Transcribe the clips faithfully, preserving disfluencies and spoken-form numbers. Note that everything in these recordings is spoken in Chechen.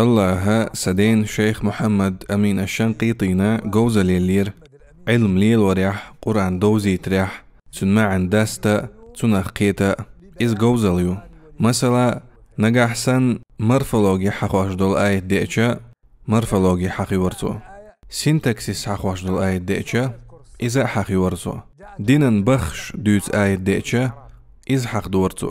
Аллаха са ден шайх Мухьаммад Амин аш-Шанкъитийна говзал еллера, Ӏилма лелорехь, Къуръан довзийтарехь, цуьнан маьӀна даста, цунах кхета. Иза говзал ю. Масала, нагахь санна морфологи хьахош долу аят деача, морфологи хьахийвар цо. Синтаксис хьахош долу аят деача, иза а хьахийвар цо. Динан баххаш дуьйцу аят деача, иза хьахдора цо.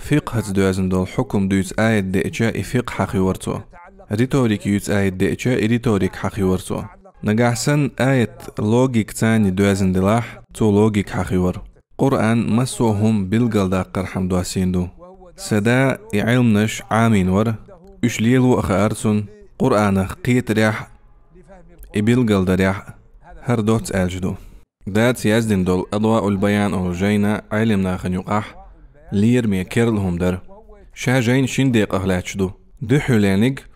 Фикъхьаца доьзна долу хьукум дуьйцу аят деача, и фикъхь хьахийвар цо. Риторика юьйцу аят деача, и риторика хьахийвар цо. Нагахь санна аят логикаца доьзна делахь, цо логика хьахийвар. Къуръан массо а хӀума билгалдаккхархьама доссийна ду. Са да и Ӏилманаш Ӏамийна вара, уьш лело а хаьара цунна, Къуръанах кхетарехь а, и билгалдарехь а, хӀара доцца аьлча ду. Дадас яздина долу «Адваул-Баян» олу жайна Ӏелим нахана юкъахь лераме керла хӀума дара. Ша жайна шина декъах лаьтташ ду. Дуьххьарлерниг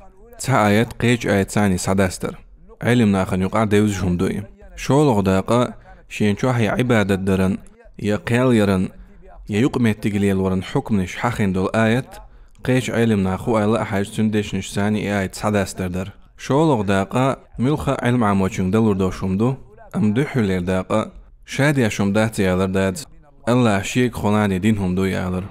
цхьа аят кхечу аятца схьадастар. Ӏелим нахана юкъахь девзаш хӀума ду и. ШолгӀа дакъа шен чохь я Ӏибадат даран, я кхел яран, я юкъаметтиг лелоран хьукманаш хьахийна долу аят, кхечу Ӏелим наха хӀу аьлла а хьаьжча, цуьнан дешнашца и аят схьадастар дара. ШолгӀа дакъа муьлхха а Ӏилма Ӏамочуьнга далур долуш хӀума ду, амма дуьххьарлера дакъа ша деш хӀума дац ялар дадас, Аллаха шега хуьлу дина хӀума ду ялар.